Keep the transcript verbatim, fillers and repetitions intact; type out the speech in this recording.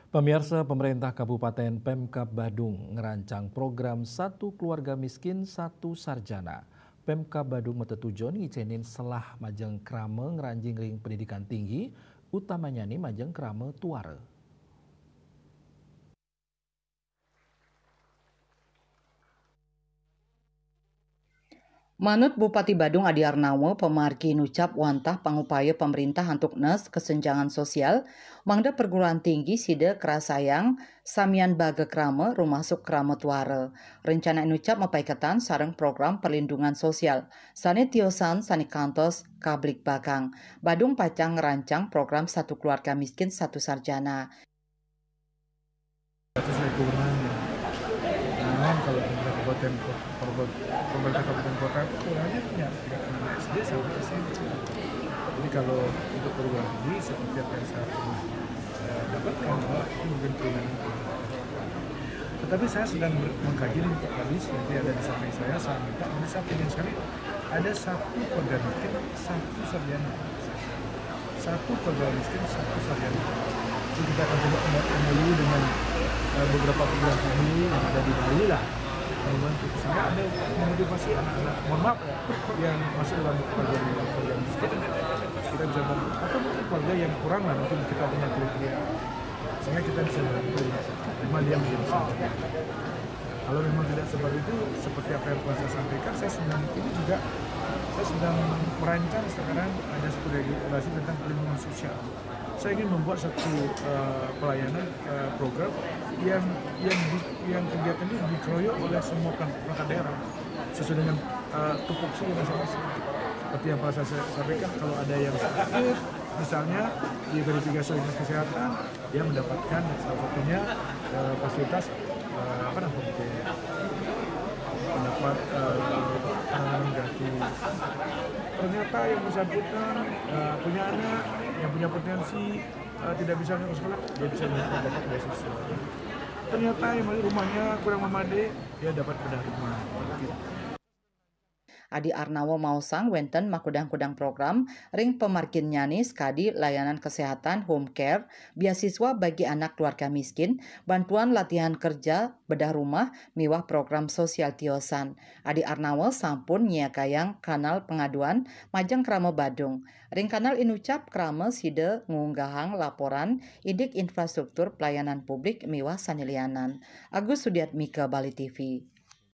Pemirsa, pemerintah Kabupaten Pemkab Badung ngerancang program Satu Keluarga Miskin Satu Sarjana. Pemkab Badung matetujon ngicenin selah majeng krame ngranjing ring pendidikan tinggi, utamanya ni majeng krame tuara. Manut Bupati Badung Adi Arnawa, pamargi nucap wantah pangupaya pemerintah antuk nes kesenjangan sosial, mangda perguruan tinggi sida kerasayang samian baga krama, rumasuk krama tuara. Rencana nucap mapaiketan sareng program perlindungan sosial sane tiosan sane kantos kabligbagang. Badung pacang ngrancang program Satu Keluarga Miskin Satu Sarjana. Seratus lekuran. Namun kalau pemerintah kabupaten kota, pemerintah kabupaten kota itu kurangnya punya tidak cuma S D sampai S M P. Jadi kalau untuk perguruan tinggi seperti apa yang saya pernah eh, dapatkan bahwa itu mungkin keinginan pemerintah. Tetapi saya sedang ber- mengkaji nih Pak Kadis, nanti ada di samping saya, saya minta nanti saya pengen sekali ada satu keluarga miskin, satu sarjana. Satu keluarga miskin, satu sarjana. Jadi kita akan coba M O U dengan eh, beberapa program M O U yang ada di Bali lah. Kemudian kita sana ada memotivasi anak-anak, mohon maaf ya, yang masuk dalam keluarga, keluarga miskin. Kita bisa bantu. Atau mungkin keluarga yang kurang lah, mungkin kita punya kriteria. Sehingga kita bisa bantu. Cuma dia menjadi satu. Kalau memang tidak seperti itu, seperti apa yang pernah saya sampaikan, saya sedang ini juga saya sedang merancang sekarang ada satu regulasi tentang perlindungan sosial. Saya ingin membuat satu eh, pelayanan eh, program yang yang di- yang kegiatan ini dikeroyok oleh semua perang- perangkat daerah sesuai dengan eh, tupoksi masing-masing. Seperti yang pernah saya sampaikan, kalau ada yang sakit, misalnya diverifikasi oleh dinas kesehatan, dia mendapatkan salah satunya eh, fasilitas eh, apa namanya, mendapat eh, penanganan gratis. Ternyata yang bersangkutan eh, punya anak yang punya potensi eh, tidak bisa masuk sekolah, dia bisa dapat beasiswa. Ternyata yang rumahnya kurang memadai, dia dapat bedah rumah. Adi Arnawa maosang wenten makudang-kudang program ring pamarginnyane, sakadi layanan kesehatan, home care, beasiswa bagi anak keluarga miskin, bantuan latihan kerja, bedah rumah, miwah program sosial tiosan. Adi Arnawa sampun nyiagayang kanal pangaduan majeng krama Badung. Ring kanal inucap krama sida ngunggahang laporan indik infrastruktur pelayanan publik miwah sane lianan. Agus Sudiatmika, Bali T V.